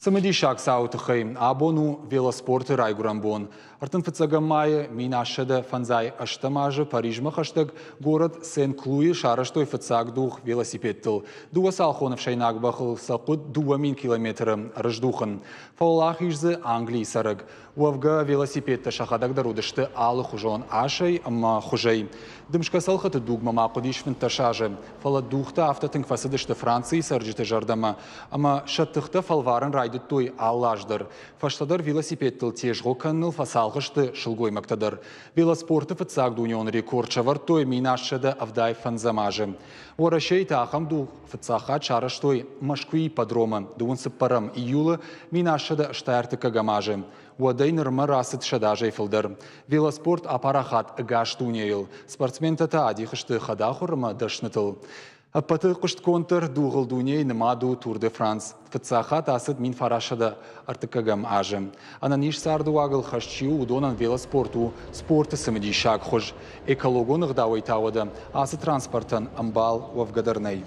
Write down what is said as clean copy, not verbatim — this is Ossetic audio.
Цымыдисаг цауы тыххӕй абон у велоспорты райгуырӕн бон. 35 майы 1758 азы Парижмӕ хӕстӕг горӕт Сен-Клуйы сарӕзтой фыццаг дугъ велосипедтыл. Дыууӕ цалхон ӕфсӕйнаг бӕхыл сӕ хъуыд 2000 километры ӕрыздухын. Фӕуӕлахиз дзы Английы цӕрӕг. Уӕвгӕ, велосипедтӕ сӕхӕдӕг дӕр уыдысты алыхуызон асӕй ӕмӕ хуызӕй. Дымсгӕ цӕлхыты дугмӕ ма хъуыдис 15 азы, фӕлӕ дугътӕ афтӕ тынг фӕцыдысты Францийы цӕрджыты зӕрдӕмӕ, ӕмӕ сӕ тыхтӕ фӕлварын райдыдтой алы аз дӕр. Фӕстӕдӕр велосипедтыл тезгъо кӕныныл фӕцалх сты сылгоймӕгтӕ дӕр. Велоспорты фыццаг дунеон рекорд сӕвӕрдтой 1775 азы. Уӕрӕсейы та ахӕм дугъ фыццаг хатт сарӕзтой Мӕскуыйы ипподромы 24 июлы 1783 азы. Уӕдӕй нырмӕ рацыд 100 азӕй фылдӕр. Велоспорт апарахат ӕгас дунейыл. Спортсментӕ та адих сты хӕдахуыр ӕмӕ дӕснытыл. Ӕппӕты хъуыстгонддӕр дугъыл дунейы нымад у Тур де Франс. Фыццаг хатт ацыд 1903 азы. Ӕнӕниз цардыуагыл хӕст чи у, уыдонӕн велоспорт у спорты цымыдисаг хуыз. Экологон ӕгъдауӕй та уӕдӕ ацы транспортӕн ӕмбал уӕвгӕ дӕр нӕй.